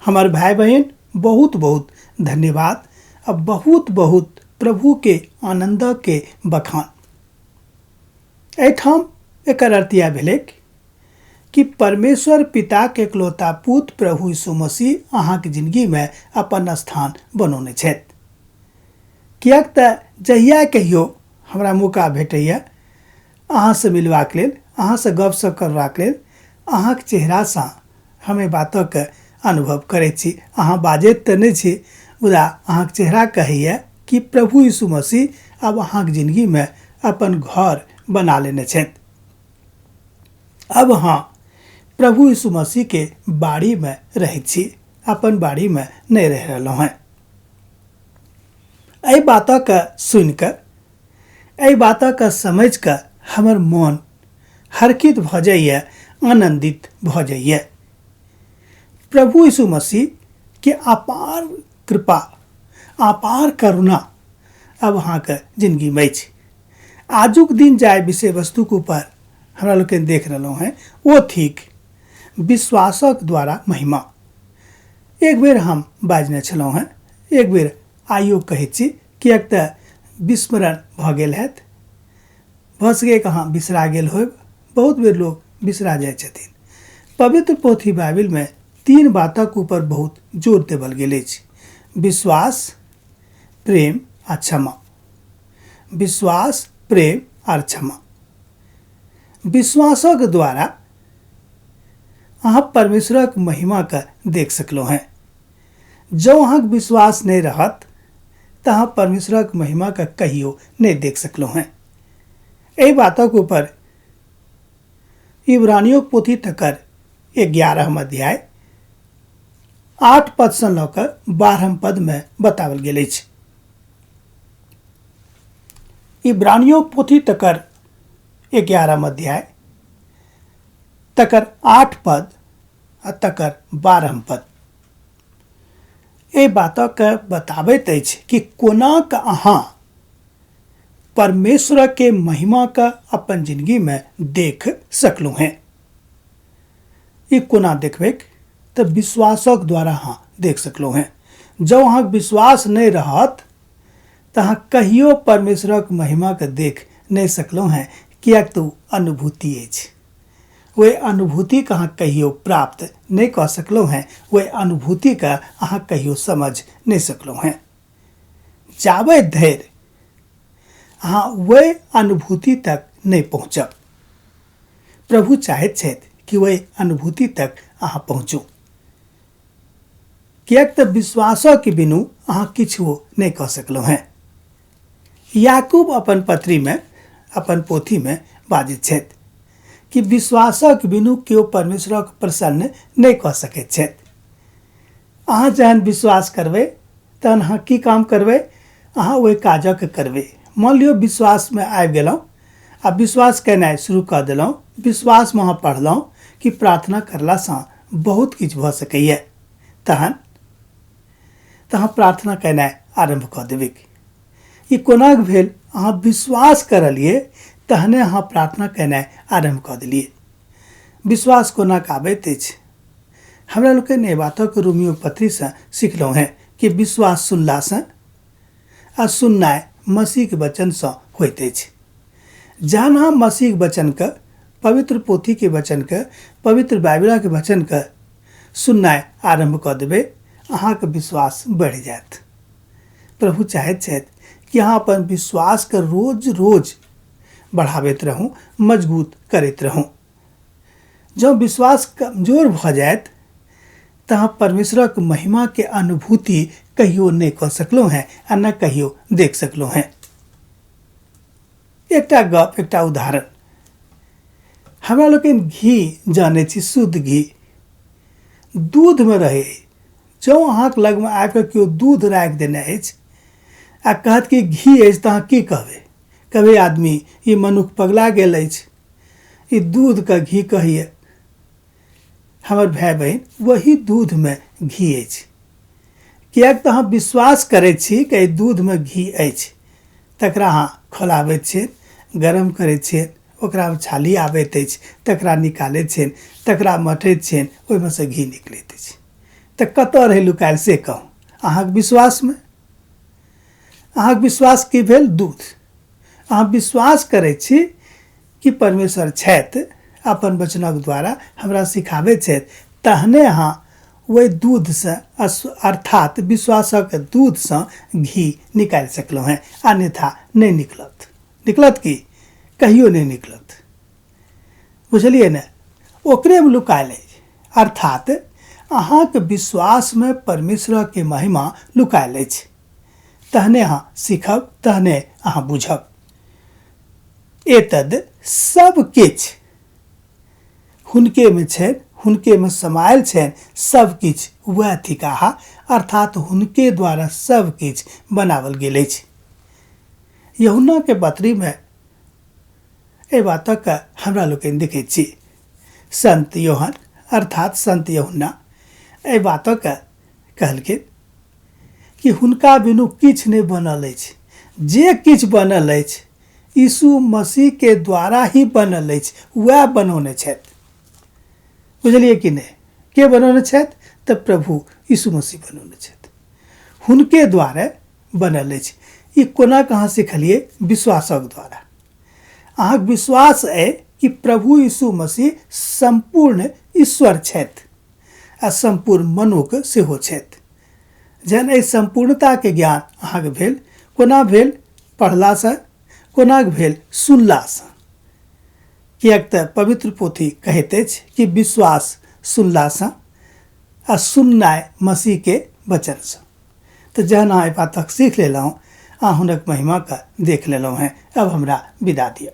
हमर भाय बहिन, बहुत बहुत धन्यवाद आ बहुत बहुत प्रभुके आनन्दके बखान। एहिठाम एकर अर्थ इएह भेलै कि परमेश्वर पिताके एकलौता पुत्र प्रभु यीशु मसीह अहाँके जिंदगीमे अपन स्थान बनौने छथि। किएक तऽ जहिया कहियो हमरा मौका भेटैए अहाँसँ मिलबाक लेल, अहाँसँ गपशप करबाक लेल, अहाँके चेहरासँ हम एहि बातक अनुभव करै छी। अहाँ बाजैत तऽ नहि छी, मुदा अहाँके चेहरा कहैए कि प्रभु यीशु मसीह आब अहाँके जिंदगीमे अपन घर बना लेने छथि। अब अहाँ प्रभु यीशु मसीहके बाड़ीमे रहै छी, अपन बाड़ीमे नहि रहि रहलहुँ हेँ। एहि बातके सुनिकऽ, एहि बातके समझिकऽ हमर मोन हरकित भऽ जाइए, आनन्दित भऽ जाइए। प्रभु यीशु मसीहके अपार कृपा, अपार करुणा अब अहाँके जिंदगीमे अछि। आजुक दिन जाहि विषय वस्तुके ऊपर हमरा लोकनि देख रहलहुँ हेँ ओ थिक विश्वासक द्वारा महिमा। एक बेर हम बाजने छलहुँ हेँ, एक बेर आइयो कहै छी, किएक तऽ विस्मरण भऽ गेल हैत, भऽ सकैए कि अहाँ बिसरा गेल होयब। बहुत बेर लोक बिसरा जाइ छथिन। पवित्र पोथी बाइबिलमे तीन बातक ऊपर बहुत जोर देबल गेल अछि, विश्वास, प्रेम आ क्षमा। विश्वास, प्रेम आर क्षमा। विश्वासक द्वारा अहाँ परमेश्वरक महिमाके देख सकलहुँ हेँ। जँ अहाँके विश्वास नहि रहत तऽ अहाँ परमेश्वरक महिमाके कहियो नहि देख सकलहुँ हेँ। एहि बातक ऊपर इब्रानियों पोथी तकर 11 अध्याय 8 पदसँ लऽ कऽ 12 पदमे बताओल गेल अछि। इब्रानियों पोथी तकर 11 अध्याय तकर 8 पद आ तकर 12 पद एहि बातके बताबैत अछि कि कोना कऽ अहाँ परमेश्वर के महिमा का अपन जिंदगी में देख सकलहुँ हेँ। ई कोना देखबै तऽ विश्वासक द्वारा अहाँ देख सकलहुँ हेँ। जँ अहाँके विश्वास नहि रहत तऽ अहाँ कहियो परमेश्वरक महिमाके देख नहि सकलहुँ हेँ, किएक तऽ ओ अनुभूति अछि। ओहि अनुभूतिके अहाँ कहियो प्राप्त नहि कऽ सकलहुँ हेँ, ओहि अनुभूतिके अहाँ कहियो समझ नहि सकलहुँ हेँ। जाबे धरि अहाँ ओहि अनुभूति तक नहि पहुँचब, प्रभु चाहैत छथि कि ओहि अनुभूति तक अहाँ पहुँचू, किएक तऽ विश्वासक बिनु अहाँ किछुओ नहि कऽ सकलहुँ हेँ। याकूब अपन पत्रीमे, अपन पोथीमे बाजैत छथि कि विश्वासक बिनु केओ परमेश्वरक प्रसन्न नहि कऽ सकैत छथि। अहाँ जहन विश्वास करबै तहन अहाँ की काम करबै? अहाँ ओहि काजक करबै। मान लियौ विश्वासमे आबि गेलहुँ आ विश्वास केनाइ शुरू कऽ देलहुँ, विश्वासमे अहाँ पढ़लहुँ कि प्रार्थना करलासँ बहुत किछु भऽ सकैए, तहन तऽ अहाँ प्रार्थना केनाइ आरम्भ कऽ देबै। ई कोना भेल? अहाँ विश्वास करलियै तहने अहाँ प्रार्थना केनाइ आरम्भ कऽ देलियै। विश्वास कोना कऽ आबैत अछि? हमरा लोकनि एहि बातक रोमियो पत्रीसँ सिखलहुँ हेँ कि विश्वास सुनलासँ आ सुननाइ मसीहके वचनसँ होइत अछि। जहन अहाँ मसीहके वचनके, पवित्र पोथीके वचनके, पवित्र बाइबिलके वचनके सुननाइ आरम्भ कऽ देबै, अहाँके विश्वास बढ़ि जायत। प्रभु चाहैत छथि कि अहाँ अपन विश्वासके रोज रोज बढ़ाबैत रहू, मजबूत करैत रहू। जँ विश्वास कमजोर भऽ जायत तऽ अहाँ परमेश्वरक महिमाके अनुभूति कहियो नहि कऽ सकलहुँ हेँ आ ने कहियो देख सकलहुँ हेँ। एकटा गप, एकटा उदाहरण, हमरा लोकनि घी जानै छी, शुद्ध घी दूधमे रहै। जँ अहाँके लगमे आबिकऽ केओ दूध राखि देने अछि आ कहत कि घी अछि तऽ अहाँ की कहबै? कहबै आदमी ई मनुख पगला गेल अछि, ई दूधके घी कहैए। हमर भाय बहिन, वही दूधमे घी अछि, किएक तऽ अहाँ विश्वास करै छी कि एहि दूधमे घी अछि। तकरा अहाँ खौलाबैत छियै, गरम करै छियै, ओकरामे छाली आबैत अछि, तकरा निकालै छियै, तकरा मथैत छियै, ओहिमे सँ घी निकलैत अछि। तऽ कतऽ रहै लुकायल से कहू? अहाँके विश्वासमे। अहाँके विश्वास की भेल? दूध। अहाँ विश्वास करै छी कि परमेश्वर छथि, अपन वचनक द्वारा हमरा सिखाबै छथि, तहने अहाँ ओहि दूधसँ, अर्थात विश्वासक दूधसँ घी निकालि सकलहुँ हेँ, अन्यथा नहि निकलत। निकलत की? कहियो नहि निकलत। बुझलियै ने? ओकरेमे लुकायल अछि, अर्थात अहाँके विश्वासमे परमेश्वरके महिमा लुकायल अछि। तहने अहाँ सीखब, तहने अहाँ बुझब। एतद सब किछु हुनकेमे छनि, हुनकेमे समायल छनि, सब किछु वएह थिकाह, अर्थात हुनके द्वारा सब किछु बनाओल गेल अछि। यूहन्नाके पत्रीमे एहि बातक हमरा लोकनि देखैत छी। संत योहन अर्थात संत यूहन्ना एहि बातक कहलखिन कि हुनका बिनु किछु नहि बनल अछि। जे किछु बनल अछि यीशु मसीह के द्वारा ही बनल अछि, वएह बनौने छथि। बुझलियै कि नहि? के बनौने छथि? तऽ प्रभु यीशु मसीह बनौने छथि, हुनके द्वारे बनल अछि। ई कोना कहाँ सिखलियै? विश्वासक द्वारा। अहाँके विश्वास अइ कि प्रभु यीशु मसीह सम्पूर्ण ईश्वर छथि आ सम्पूर्ण मनुख सेहो छथि। जहन एहि सम्पूर्णताके ज्ञान अहाँके भेल, कोना भेल? पढ़लासँ। कोना भेल? सुनलासँ। किएक तऽ पवित्र पोथी कहैत अछि कि विश्वास सुनलासँ आ सुननाइ मसीहके वचनसँ। तऽ जहन अहाँ एहि बातक सीख लेलहुँ, अहाँ हुनक महिमाके देख लेलहुँ हेँ। अब हमरा विदा दिअ।